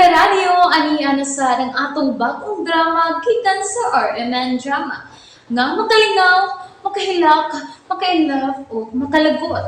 Karadyo, ani na sa ang atong bagong drama gikan sa RMN Drama. Nga makalingaw, makahilak, makainlove o makalagot.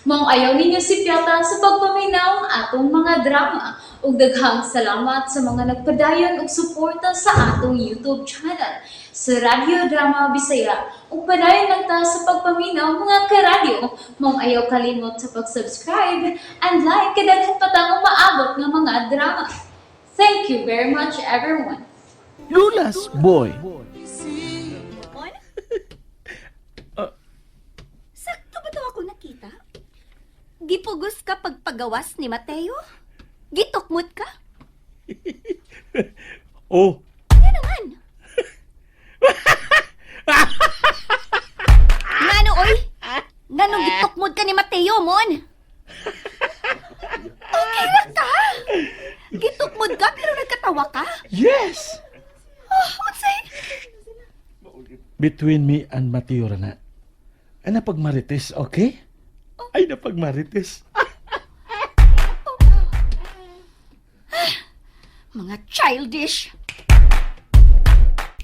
Maong ayaw ninyo sipyata sa pagpaminaw ang atong mga drama. Ug daghang salamat sa mga nagpadayon og suporta sa atong YouTube channel sa Radyo Drama Bisaya. Ug padayon lang ta sa pagpaminaw, mga karadyo. Maong ayaw kalimot sa pag-subscribe and like kay daghan pa tang umaabot nga mga drama. Thank you very much, everyone. Lula's boy. Mon? Sakto ba daw ako nakita? Gipugos ka pagpagawas ni Mateo? Gitukmot ka? Oh, Nga naman. Ngano, oy? Ngano gitukmot ka ni Mateo, Mon? Okay lang ka? Gitukmot ka pero nagkatawa ka? Yes! Oh, unsay? Between me and Mateo Rana. Ay napagmarites, okay? Ay napagmarites. Mga childish.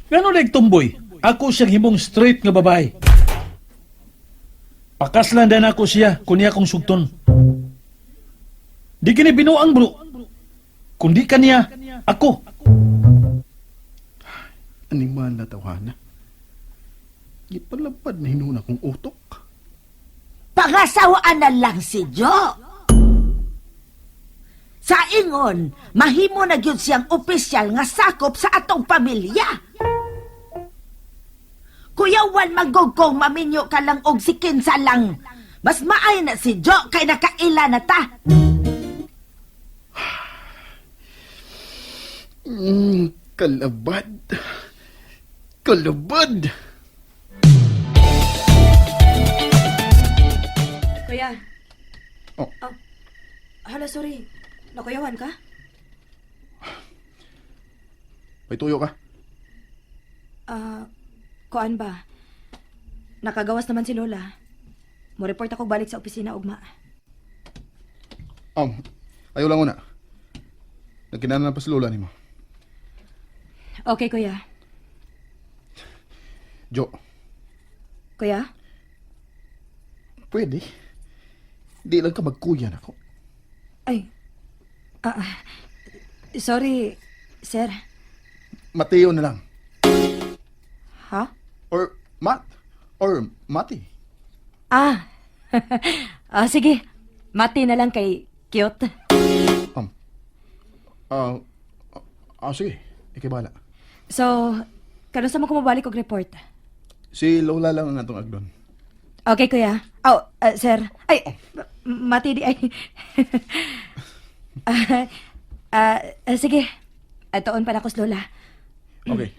Ngano tumboy? Ako siyang himong straight nga babae. Pakaslan din ako siya kung niya akong sugton. Di kini binuang, bro. Kundi kaniya, ako. Animal na tawana. Gipalapad na hinuna kong utok. Pangasawaan na lang si Jo. Sa ingon, mahimo na gyud siyang opisyal nga sakop sa atong pamilya. Kuyawan magugkong maminyo ka lang og si kinsa lang. Mas maay na si Jo kay nakaila na ta. Kalabad. Kalabad! Kuya. Oh. Oh. Hala, sorry. Nakuyawan ka? May tuyo ka? Ah, kuan ba? Nakagawas naman si Lola. Mo-report ako balik sa opisina ugma. Ayaw lang una. Nagkinana na pa si Lola nimo. Okay, kuya. Jo, Kuya? pwede. Di lang ka magkuya nako. Ay. Sorry, sir. Mateo na lang. Ha? Or Matt. Or Mati. Ah. Sige. Mati na lang kay cute. Um, ah, ah, sige. Ikay bahala. So, kanus-a mo ko mabalik og report? Si Lola lang ang atong agdon. Okay, kuya. Oh, sir. Ay, mati di ay. Sige. Atoon pa na ko sa Lola. Okay.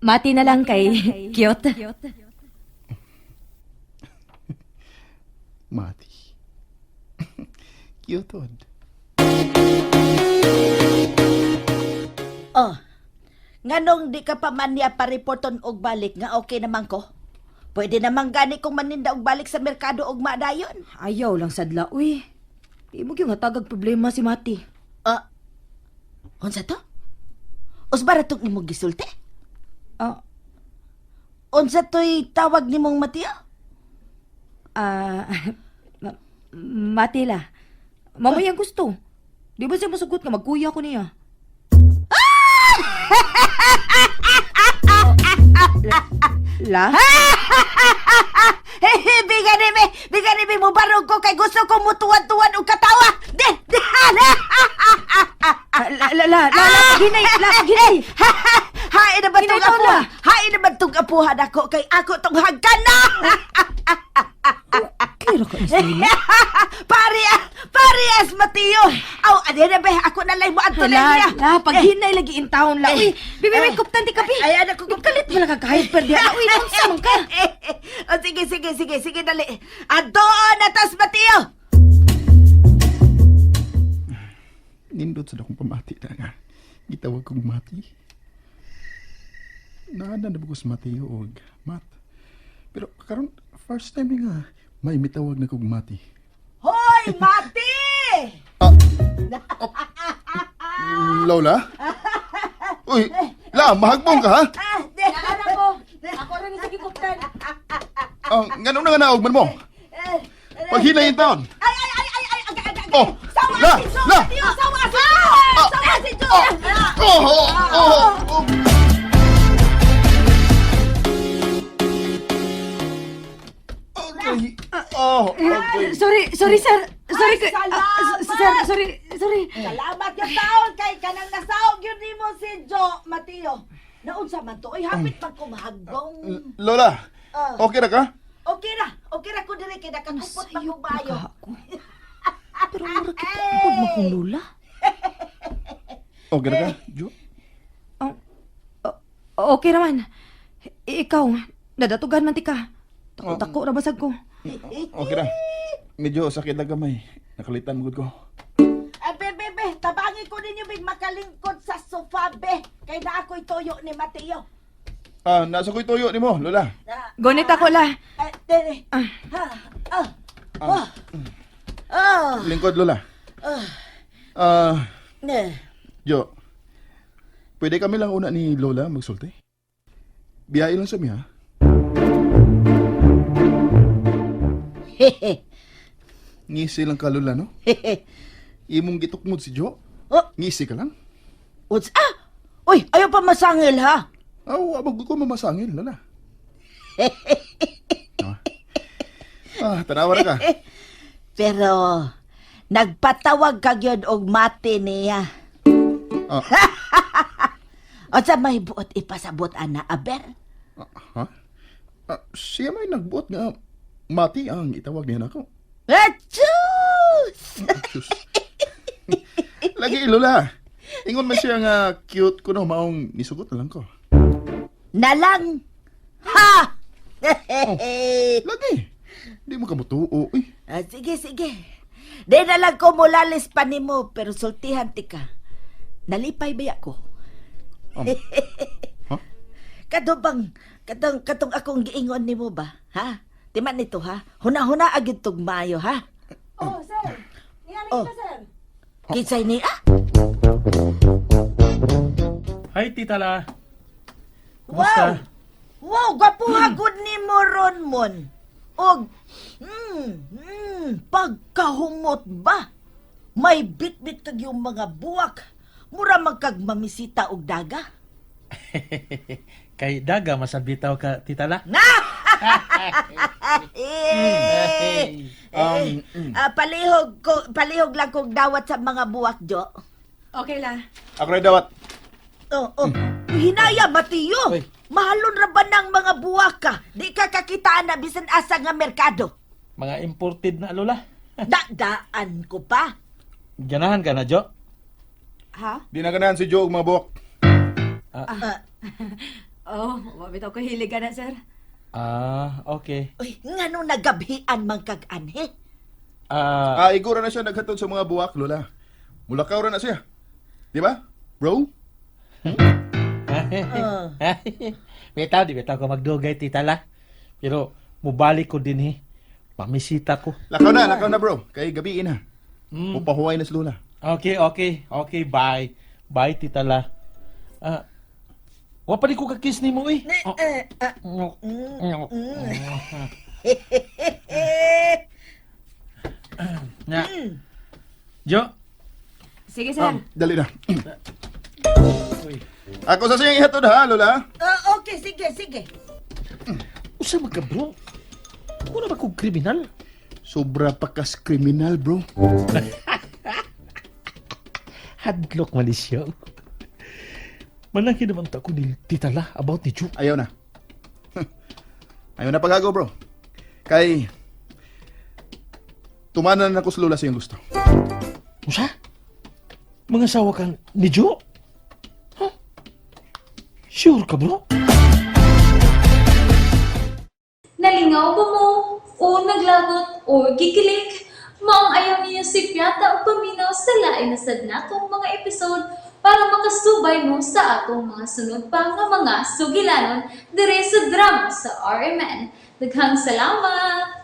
Mati na lang kay cute. Mati. Cute. Oh. Nganong di ka pa man niya pareporton og balik nga okay naman ko? Pwede naman gani kong maninda og balik sa merkado og madayon. Ayaw lang sadla, uy. Di mo gyud nga tagag problema si Mati. Ah, unsa to? Usbara tong imong gisulti? Ah, Unsa to'y tawag nimong Mateo? ah, Mati la. Mamaya ang gusto. Di ba siya masugot nga magkuya ko niya? La? Hehe, bigan ni mo barog ko kay gusto ko mutuwan-tuwan og katawa. De, de, Ah, la, la, la, la, la, paghinay, la, paghinay. Hain na ba tong Hinay taon apo? na. Hain na ba tong apuhan ako kay ako tong hagkan na? Kira ka isla. Pare as Mateo. Aw, adi na ba ako na lang mo adto na La, niya. la, paghinay lagi in town la. Uy, bibi, may kuptan di ka, bi. Ay, anak ko Kalit mo lang ka kahit per diha. Uy, unsa man ka? Oh, sige, sige, sige, sige, dali. Adoon na tas Mateo. Nindot sa akong pamati na nga. Gitawag kong Mati. Naana na bugos Mateo og Mat. Pero karon first time ni nga May mitawag na kog mati. Hoy, Mati! Lola? Uy, la, mahagbong ka ha? Ah, Naanak ko. Ako rin sa gikuptan. Ah, nganong nga naog man mo? Paghinay yung taon. Ay, ay, ay, ay, ay, agay, agay, agay. Oh, Sawa la, si Jo, la. Mateo, sawa si Jo! Sawa si Jo! Oh, oh, oh, oh. Okay. Oh, okay. Sorry, sorry sir. Sorry Ay, kay- salamat! Sir, sorry, sorry. Salamat yung taon kay kanang nasaog yun nimo si Jo, Mateo. Naunsa man to, oy, hapit pag kumahagbong. Lola, Ah. okay ra ka? Okay ra ko diri kay nakakupot pa kong maayo. Ka ako. Pero mura kita upod mo kong lula. Okay ra ka, Jo? Okay naman. Ikaw, nadatugan man ti ka. Tako-tako ra basag ko. Okay ra. Medyo sakit lang kamay. Nakalitan mo gud ko. Ay, be, be, be, tabangi ko ninyo big makalingkod sa sofa, be. Kay na ako'y toyo ni Mateo. Ah, nasa ko'y tuyo nimo, Lola. Na, Gonit ako la. ay, dere. Ah. Ha, ah, ah, ah, Lingkod, Lola. Ah, ne. Jo. Pwede kami lang una ni Lola magsulti? Biyahe lang sa mi, ha? Hehe, Ngisi lang ka, Lola, no? hehe. Imong gitukmod si Jo. Oh. Ngisi ka lang. Uts, ah! Uy, ayaw pa masangil, ha? Aw, abag ko mamasangil, Lola. Ah, ah, tanawa ra ka. Pero, nagpatawag ka gyud og mati niya. Ah. Unsa may buot ipasabot ana, aber? Ah, ha? Ah, siya may nagbuot nga mati ang itawag niya nako. Achus! Sus. Lagi Lola. Ingon man siya nga cute ko no maong nisugot na lang ko. Nalang! Ha! Lagi. Di mo ka mutuo uy. Ah, sige, sige. Di na lang ko mulalis pa nimo, pero sultihan ti ka. Nalipay ba ko? Ha? Kadto bang, katong, katong akong giingon nimo ba? Ha? Timan nito ha? Huna-huna agad tug maayo ha? Oh, sir. Niyari Oh. ka, sir. Kinsay ni ah? Hi, Tita La. Wow! Kumusta? Wow, gwapo hagod ni mo ron mon. Og pagkahumot ba? May bitbit kag yung mga buwak. Mura man kag mamisita og daga. Kay daga masabitaw ka, Tita La. Eh, Um, ah, palihog ko, palihog lang kog dawat sa mga buwak, Jo. Okay la. Ako rin dawat. Oh, oh. Hinaya, Matiyo. Uy. Mahalon ra ba ng mga buwak ka? Di ka kakitaan na bisan asa nga merkado. Mga imported na, Lola. Dadaan ko pa. Ganahan ka na, Jo? Ha? Di na ganahan si Joe og mga buwak. Ah, Oh, wa bitaw ko hilig ka na, sir. Ah, okay. uy, ngano nagabhian man kag anhe? Ah, Ah, igura na siya naghatod sa mga buwak, Lola. Mulakaw ra na siya. Di ba? Bro? Bitaw, di bitaw ko magdugay, Tita La. Pero, mubalik ko din eh. Pamisita ko. Lakaw na bro. Kay gabi na. Mupahuway na si Lola. Okay, okay. Okay, bye. Bye, Tita La. Ah, wa pa di ko ka-kiss nimo eh. Oh. Eh, ah, eh, Nga. Jo. Sige, sir. Dali na. Uy. Ako sa siyang ihatod ha, Lola. ah, okay, sige, sige. Usa man ka, bro? Mura ba kog kriminal? Sobra pa kas kriminal, bro. Hadlok man ni siya. Malaki naman ta ko ni Tita La about ni Ju. Ayaw na. Ayaw na pagago, bro. Kay tumanan na ko sa Lola sa iyong gusto. Usa? Mga sawa ka ni Jo? Huh? Sure ka, bro? Nalingaw ba mo? O naglagot o gikilig? Maong ayaw niyo si Piata o paminaw sa lain na sad natong mga episode para makasubay mo sa atong mga sunod pa nga mga sugilanon dire sa drama sa RMN. Daghang salamat!